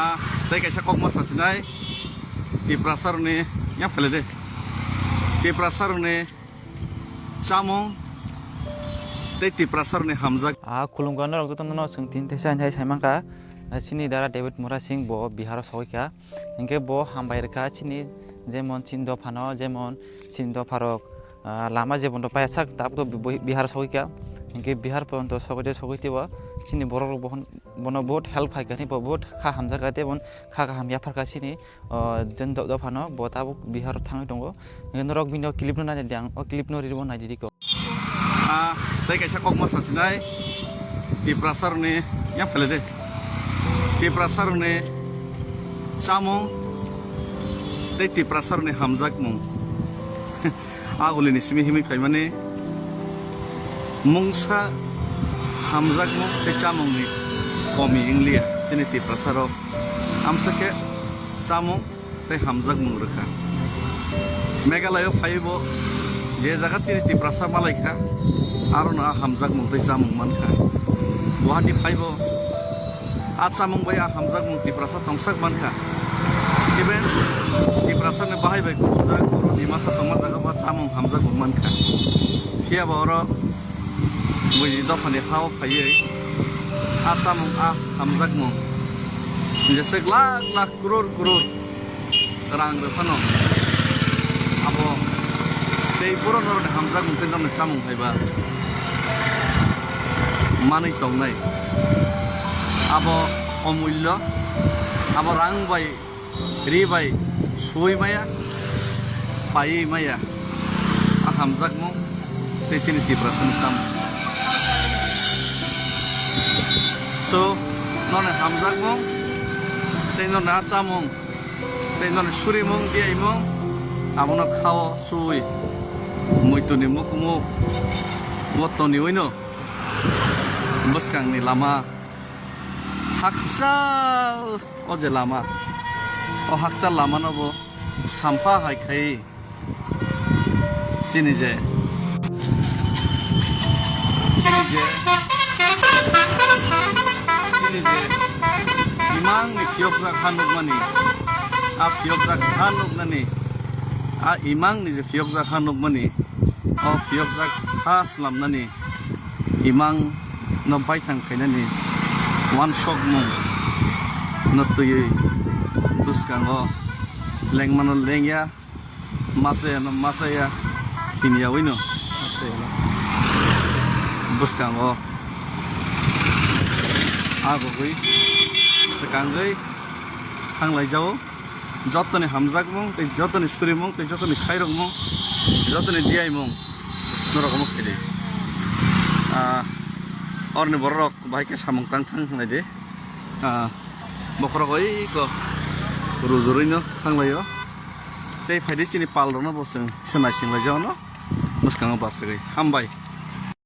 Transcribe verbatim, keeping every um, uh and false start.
Ah, tei kaisa kokma sasinai, Tiprasarokni, yang pele de. Tiprasarokni chamung tei Tiprasarokni hamjak. Ah, khulumkha norok jotono no swng tin tei sai, sai, sai mankha. Ah, chini dara David Murasing bo Biharo sogwi kha. Hinkhe bo hambai rwkha chini jemon chini dophano, jemon chini dopharok, ah, lama jebono paiya sak tabuk bo Biharo sogwi kha. Hinkhe Bihar porjonto sogwi de sogwi teibo chini borok rok bohon bono bahut help phaikha, tei bo bahut kha hamjakha, tei bo kha kaham yapharkha chini, o, jen do-, dophano, bo tabuk Bihar o thangwi tongo. Norok bini o clip no naidi ang, o clip no rw naidi ko. Ah, tei kaisa kokma sasinai, Tiprasarokni, yang pele de. Tiprasarokni chamung tei Tiprasarokni hamjakmung. Agulini simi himwi phaimani mungsa hamjakmung tei chamungni komi wngliya chini Tiprasarok. Amsakhe chamung tei hamjakmung rwkha. Meghalaya phaibo je jaga chini Tiprasa malaikha, arono a hamjakmung tei chamung mankha. Guwahati phaibo a chamung bai a hamjakmung Tiprasa tongsak mankha. Even Tiprasani bahai bai kubujak, Boro Dimasa tongma jaga bo chamung hamjakmung mankha. Phiyaba oro buini dophani ha-o phaiwi a chamung a hamjakmung jeswk lakh lakh, crore crore rang rw phano abo tei borok norokni hamjakmung tei norokni chamung phaiba manwi tongnai. Abo omullo, abo rang bai, ri bai suwi maya, paiwi maya. A hamjakmung tei chini Tiprasani chamung. So, norokni hamjakmung tei norokni a chamung tei norokni surimung, diyaimung, abono khao chuwi muituni mukumu o toniwino bwskangni lama hakchal, o je lama, o hakchal lamano bo sampha hai khai chini je, chini je, chini je imangni phiyokjak ha nukmani, a phiyokjak ha nuknani, a imangni je phiyokjak ha nukmani, o phiyokjak ha slamnani imang no baithang khainani uansukmung no twiwi bwskango lengmano lengya. Masa ya no masa ya, hini ya wino. Bwskango agogwi swkangwi thanglaijao. Jotoni hamjakmung tei jotoni surimung tei jotoni khairokmung, jotoni diyaimung norok omo khaidi. Ah, orni bororok bahai khe samung tang thang hwnlaidi. Ah, bokhorok oi ko rujurwino thanglaio. Tei phaidi chini pal rokno bo chwng se naising lai jao no bwskango bachagwi. Hambai.